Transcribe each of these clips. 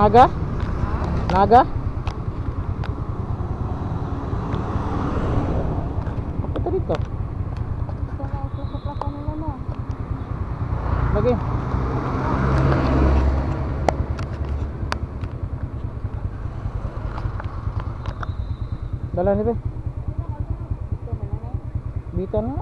Naga? Naga? Apa tadi dito? Ito na ito sa plaka nila, no? Lagi. Dala ni be. Ito na lang eh. Dito na.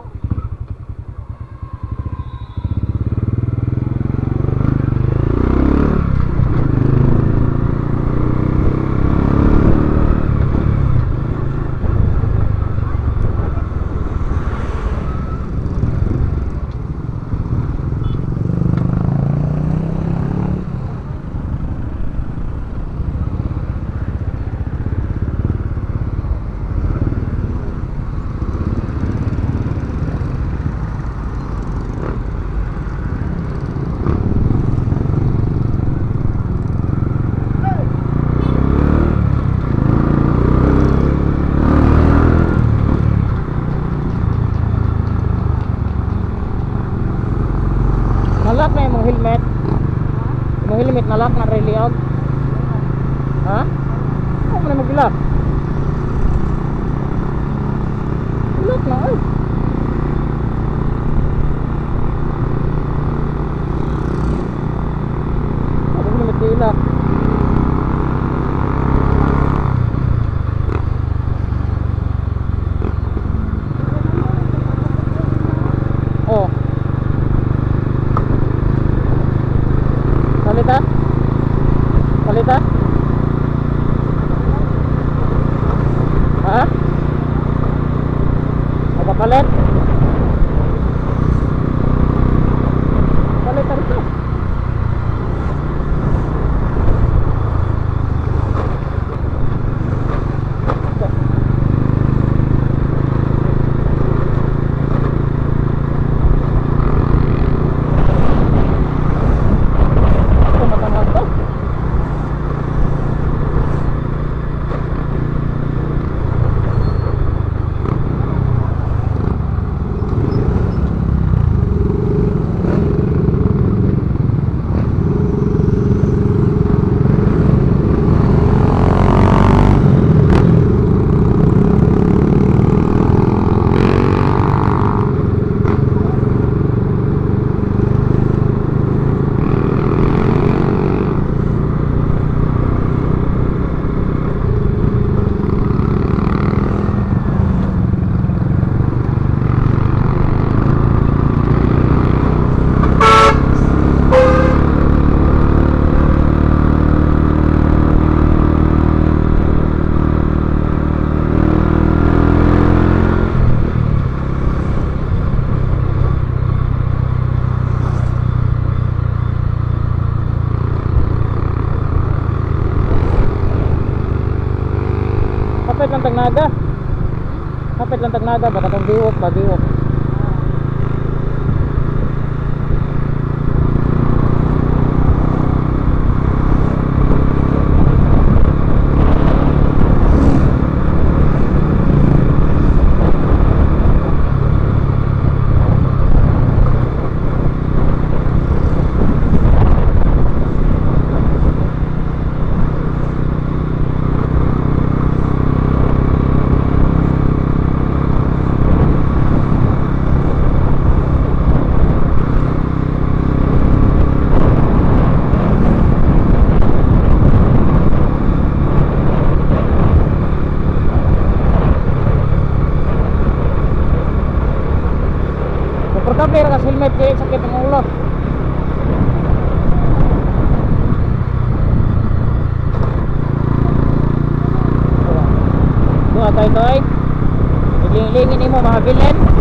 Nalak na imong helmet. Imong helmet nalak na reliog. Ha? Ako man magilak. Ilak na ay. Ako man magilak. Oh. Palita? Palita? Ha? Magpapalit? Palit na rito. Ito matamad to. Kapit lang tagnaga. Kapit lang tagnaga baka tong biwok ba biwok. Komportable ra ka sa helmet kay sakit ang ulo. Duha tayo toy. Iling-ilingin nimo mga bilin.